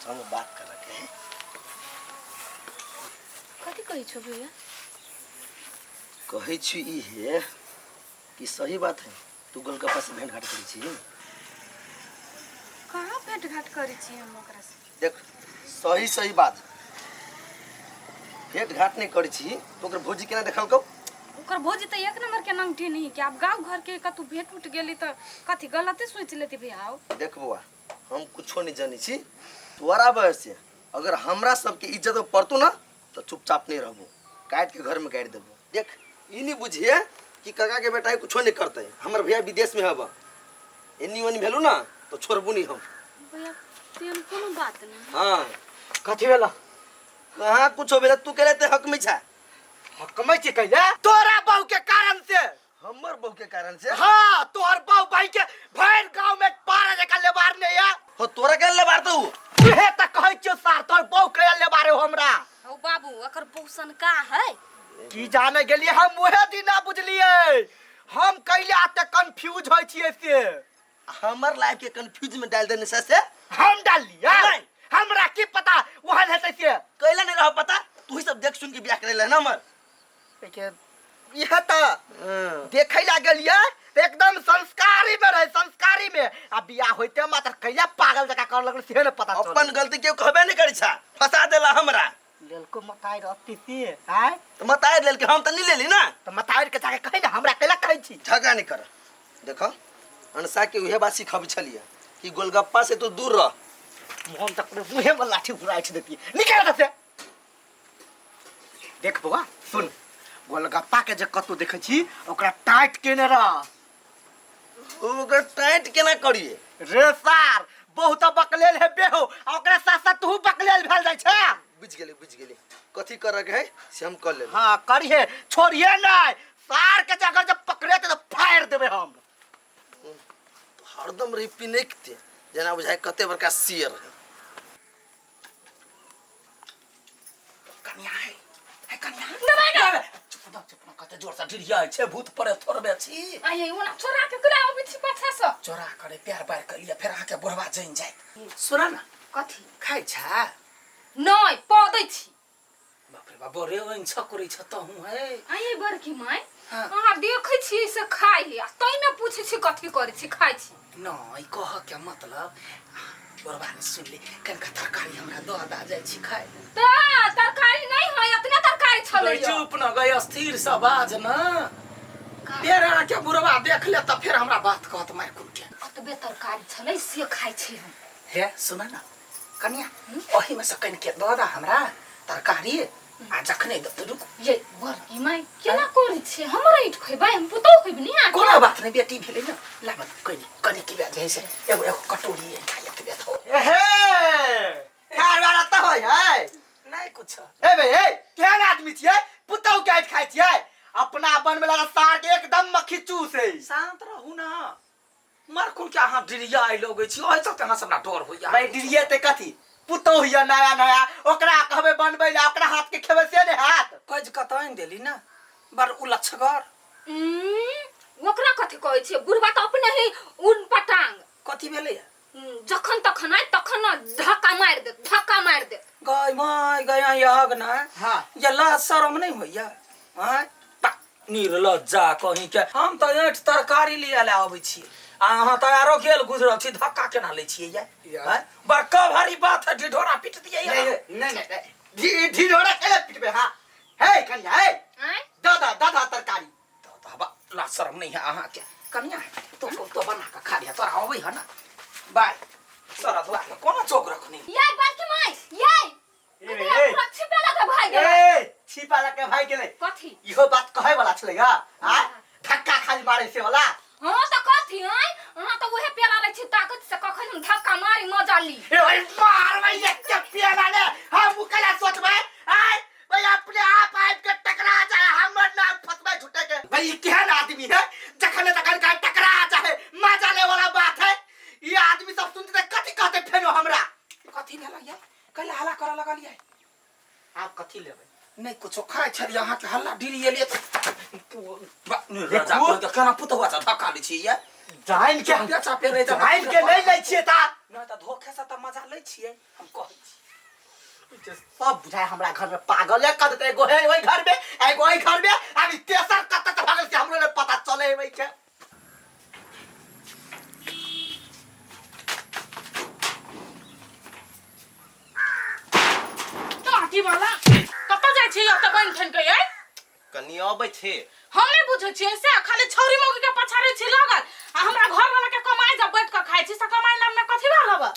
हम बात कर रखे हैं। कथी कहै छौ भैया? कहै छी ई हे कि सही बात है, तू गोलगप्पा से भेंट घाट करै छी? कहाँ भेंट घाट करै छी हम ओकरा से? देख, सही सही बात, भेंट घाट नहीं करै छी तो ओकर भौजी केना देखलकौ? ओकर भौजी तऽ एक नंबर के नंगटी नहीं कि आब गाँव घर के कतौ भेंट उठ गेली तऽ कथी गलते सोचि लेती भैया। आओ देख बौआ, हम कुछो नहीं जानी छी। तोरा वजह से अगर हमरा सबके इज्जत में पड़तो ना तो चुपचाप नहीं रहबो, काट के घर में गाड़ि देबो। देख, ई नहीं बुझिए कि काका के बेटा कुछो नहीं करते, हमर भैया विदेश में हबा, एनी ओनी भेलू ना तो छोड़बू नहीं हम। भैया, तेहन कोनो बात नहीं। हाँ। कथी भेला? कहाँ कुछो भेला, तू केले ते हक में छा। हक में छी कैले? तोरा बहू के कारण से। हमर बहू के कारण से? हाँ, तोहर बहू भाई के भैर गांव में पारा जका लेबार नहीं है। हो, तोरा के लेबार तो उ? उहे त कहै छियौ सार, तोहर बहू के लेबारे हो हमरा। हौ बाबू, एकर बहू का है? की जाने गेलिए हम, उहे दिन ना बुझलिए हम कैले आते कंफ्यूज होय छियै से। हमर लाइफ के कंफ्यूज में डाल देने से हम डाल लिया? नहीं। हमरा की पता वहन हेतै से। कैला नहीं रहो पता, तू ही सब देख सुन के बियाह करे ना हमर। देखिए, इहे त देखै ला गेलिए त एकदम संस्कारी में रहे, संस्कारी में, आ बियाह होइते मात्र कैला पागल जका कर लगल से ने पता चल। अपन गलती केओ कहबे नहीं करै छा, फंसा देला हमरा। लेलको मताई रहती से आय? तो मताई लेलके, हम त नहीं लेली ना। त मताई के जाके कहै ना, हमरा कैला कहै छी? झगड़ा नहीं कर। देखो, अनसा के उहे बात सिखब छलिए कि गोलगप्पा से तू दूर रह। मोहन तक पूरे मुहे में लाठी घुराइ छै देती, निकल एतऽ से। देख बौआ, सुन, गोलगप्पा के जे कतौ देखै छी ओकरा टाइट केने रह। ओकरा टाइट केना करिए? रे सार, बहुत बकलेल है बेहो, आ ओकरा साथ साथ तू बकलेल भेल जाइ छै। बुझ गेली, बुझ गेली, कथी करे के है से हम कर लेब। हाँ, करिहे, छोड़िए नहीं सार के, अगर जब पकड़े तो फाड़ देबे हम। हरदम रही पिनकते जेना बुझाय कते बड़का शेर है। कनिया है, है कनिया। नहीं, चुप ना, चुप ना, कते जोर से ढिरिया छै, भूत परे थोड़बे छी। आये, ओना चोरा के केना अबै छी पाछा से? चोरा करे प्यार बार कर लिया, फेर अहाँके बुढ़वा जनि जायत। सुना ना। कथी? खाइ छा? नहीं, पौदै छी। बाप रे बाप, बड़े ओइन छकरै छ तहु है। आये बड़की माय, हाँ। अहाँ देखै छी से खाइ है आ तैमे पूछै छी कथी करै छी, खाइ छी। नहीं, कह के मतलब बुढ़वा ने सुन ले, कनिका तरकारी हमरा दऽ दा, जाइ छी खाइ। त तरकारी नहीं है, इतने तरकारी छलै। गई, चुप न गई, अस्थिर से बाज न, फेर अहाँके बुढ़वा देख ले तऽ फेर हमरा बात कहत मारि कुट के। अतबे तरकारी छलै से खाइ छी हम। हे सुन न कनिया, ओही में से कनिके दऽ दा हमरा तरकारी, आ जखने दऽ, रुक। ये बड़की माय, केना करै छी? हमर ईट खैबै, हम पुतोह खैबै नी अहाँके? कोनो बात नहीं, बेटी भेलै ने, लाबऽ कनि कनि की जे है से एगो एगो कटोरी खा लेतै बेथो। एहे, कारबार एतऽ होइ है? नहीं कुछ। ए बे, ए केहन आदमी छियै, पुतहु के आँखि खाइ छियै? अपना बनबै ला सार के एकदम मक्खी चूस है। शांत रहू ना, मरकुन के अहाँ डिरिया आइ लगै छी, ओहि चलते अहाँ से हमरा डर होइया। भाई, डिरिया ते कथी, पुतहु हिया नया नया, ओकरा कहबै बनबै ला, ओकरा हाथ के खेबै से ने हाथ। कज कतऽ आनि देली ना, बड़ उलच्छगर। ओकरा कथी कहै छियै, बुढ़बा तऽ अपने ही उन पटांग। कथी भेलै? जखन तखन आय तखन न धक्का मारि देत, धक्का मारि देत। गय my गय यहग ना। हाँ। ये लाज शरम नहीं होइया? आँय निर्लज्जा कहीं के, हम तऽ ऐंठ तरकारी लिया ले अबै छी आ अहाँ तऽ आरो गेल गुजरल छी, धक्का केना लै छियै ये? आँय? बड़का भारी बात है, ढिढोरा पीट दियै नहीं नहीं नहीं नहीं, ढिढोरा केला पिटबे? हाँ हे कन्या, हे। आँय? दादा दादा तरकारी। तो हबा लाज शरम नहीं है अहाँ के। कन्या, तो बना के खा लिया, तोरा अबै है ना बाय सारा दुआ के कोना चौक रखनी। याय बड़की माय, याय। ए, ककरा ए। पूरा छिपे लगा भाग गेलै। ए, छिपा लगा भाग गेलै। कथी? इहो बात कहै वाला छलै हा? आ धक्का खाली मारे से वाला। हाँ तऽ कथी? आँय, अहाँ तऽ उहे पेला लै छी ताकत से, कखन हम धक्का मारी मजा ली। ए भाई, मारबै एक के पेला ने, हम उ कला सोचबै? आय भाई, अपने आप आबि के टकरा जाए, हमर नाम फसबै झूठे के। भाई, ई केहन आदमी है, जखन तखन का टकरा जाए, मजा ले वाला बात है। ई आदमी सब सुनते त कथी कहते फेनो हमरा? कथी भेलै ये, कैला हल्ला करऽ लगलियै? आप कथी लेबै? नहि कुछो, खाइ छलियै, अहाँके हल्ला डिरी एलियै तऽ देखू। केना पुतहुआ से धक्का लै छियै ये? जानि के चापे चापे रहै तऽ जानि के नहि लै छियै ता। नहि तऽ धोखे से तऽ मजा मजा लै छियै हम कहै छी। जे सब बुझाय हमरा घर में पागले कर देते। एगो है ओहि घर में, एगो ओहि घर में, अभी तेसर कतऽ से भागल से हमरो नहीं पता चले है के। टाटी वाला कतऽ जाइ छी ओतऽ बनि ठनि के यै? कनी अबै छी। हम नहि बुझै छियै से खाली छौरी मौगी के पछाड़े छी लागल आ हमरा घर वाला के कमाई जब बैठ के खाइ छी से कमाई नाम में कथी भेल हबे?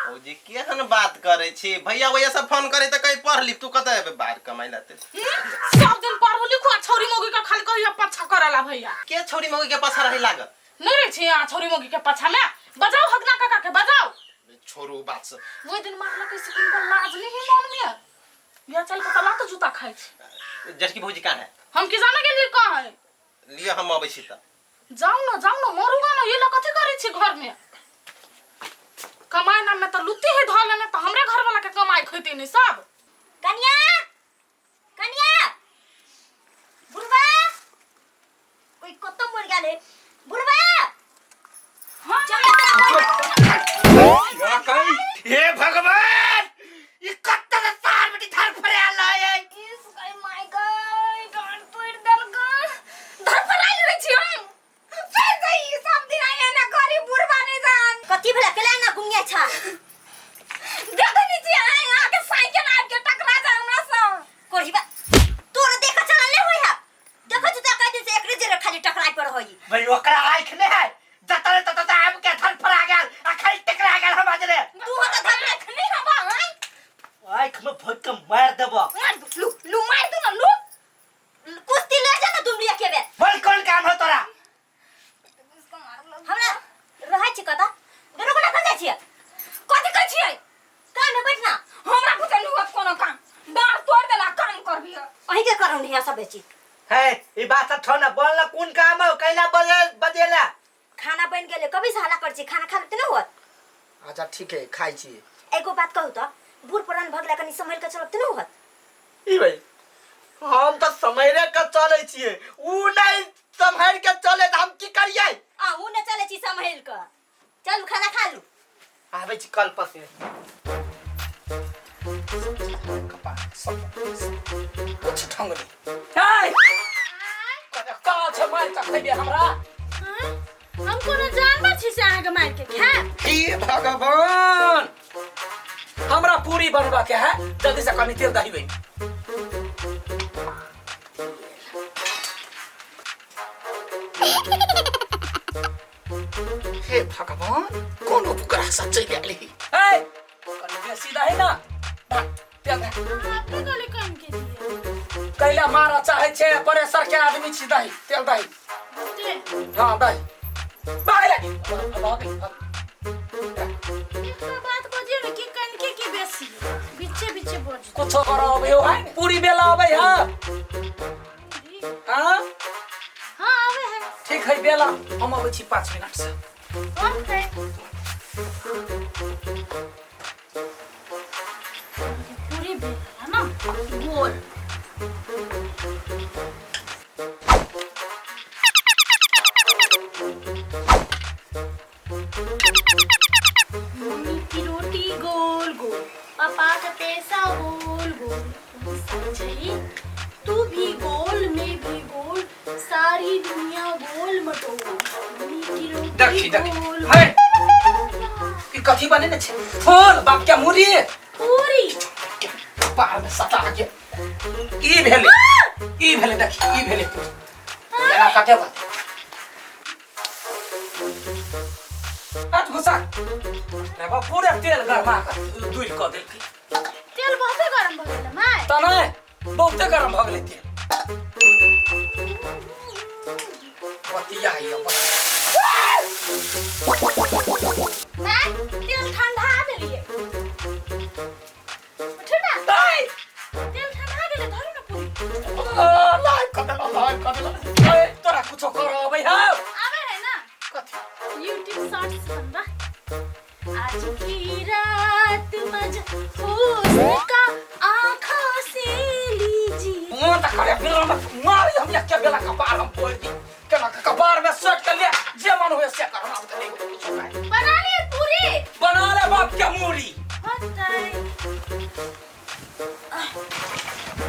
भौजी केहन बात करै छी? भैया भैया सब फोन करे तऽ कहीं पढ़ लिख, तू कतऽ एबे बाहर कमाइ ला ते? सब दिन पढ़ू लिखू आ छौरी मौगी के खाली कहियो पछा करला भैया। के छौरी मौगी के पाछा रहे लागल? नहीं रहे छी आ छौरी मौगी के पछा में। बजाओ हगना काका के बजाओ। छोड़ू बात से। ओहि दिन मारलक से किनको लाज नहीं है मन में। या चल के तला तो जूता खाइ छी। जेठकी भौजी कहाँ है? हम की जाने गेलियै कहाँ है। लिअ हम अबै छी तऽ। जाउ न जाउ न मरूगा न ये लोग कथी करै छी घर में? कमाई नाम में तो लुत्ती ही धऽ लेने तऽ हमरे घर वाला के कमाई खैते नहीं सब। कनिया कनिया बुढ़वा कोई कतौ मर गेल है बुढ़वा। हे भगवान, ई कत्ते से सार बेटी धर फड़ायल है। इस my God, डांट तोड़ देलक। धर फड़ायल रहै छी हम। फेर से ई सब दिन आइ एना करी बुढ़वा नहीं जान। कथी भेला केला ना गुंगिया छा? देखै नहीं छी आइ अहाँ के साइकिल आबि के टकरा जाय हमरा सँ। कोढ़ीबा तोर देखा चलल नहीं होय है। देखो जुता कह दिन से एकरे जरे खाली टकराय पर होई। भाई ओकरा आँख नहीं है, जतरे ततरे आबि के धर फड़ा गेल आ खाली टकरा गेल हमरा जरे। तू हो तो धर आँख नहीं हवा आइ। आँख में भोग के मार देबो। मार दू, लू लू मार दू ना लू। कुश्ती ले जा ना दुमलिया के बे। बोल कौन काम हो तोरा? हमरा रहै छी कतऽ? दुनू गोटा कतऽ जाइ छियै? कथी कहै छियै? कान में बैठ ना। हमरा बुते नहीं होत कोनो काम। डाँर तोड़ देला काम करबी। अहीं के करौ नहीं सब बेची। है ई बात सब छोड़ ना, बोल ना कौन काम हो कैला बजे बजेला? खाना बन गेले कभी से हल्ला कर छी, खाना खा लेते ना होत। अच्छा ठीक है खाइ छी। एगो बात कहू तो बूढ़ पुरान भगला कनी संभल के चलब त ना होत। ई भाई हम तो संभले के चलै छियै, ऊ नहीं संभल के चले त हम की करियै? आ ऊ न चलै छी संभल के। चलू खाना खा लू। आबै छी कल पर से। कुछ ढंग नहीं। ए का छै मार के खैबे हमरा? हम कोनो जानवर छी से अहाँके मार के खायब? हे भगवान, हमरा पूरी बनवा के है, जल्दी से कनी तेल दही बन। हे भगवान, कोनो बुकरा सा चलि आयल ही। ए कनी बेसी दही ना, तेल दही। अपने गले कम के दिए। कैला मारा चाहे छे प्रेशर के आदमी छी। दही तेल दही। हाँ दही भाग लगी भाग। एकटा बात बजियो ने कि कनके की बेसी बीचे बीचे बज। कुछो करो अबै हो है पूरी बेला अबै है। हाँ हाँ आवे है। ठीक है बेला, हम अबै छी 5 मिनट से। ओके पूरी बेला ना गोल। मम्मी की रोटी गोल गोल, पापा का पैसा गोल गोल, तू भी गोल मैं भी गोल, सारी दुनिया गोल मटोल। मम्मी की रोटी देखी देखी गोल। है कि कथी बने ने छे? फूल बाप के मुरी पूरी पार में सटा के ई भेले ई भेले देखी ई भेले पूरी एना काटे बा आज घुसा रे बा पूरा तेल गरमा कर दूर क देलकी। तेल बहुते गरम भ गेल my. त नै बहुते गरम भ गेलै तेल। बतिया ये my तेल ठंडा देलिए। उठू ना। दाई तेल ठंडा गेलै धरू ना पूरी। लाइ कदला लाइ कदला। ए तोरा कुछो कर अबै है? आवे है ना कथी? YouTube shorts बनबा। आज की रात मजा हुस्न का आँखों से लीजिए। मुँह त करे बेला में मारी हम एक बेला कपार हम फोड़ दी। केना के कपार में सट के ले जे मन होय से कर, हम त नहीं कुछो खाए। बना लिए पूरी। बना ले बाप के मूड़ी। होतै। आह,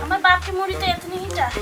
हमर बाप के मूड़ी तो इतनी ही टा है।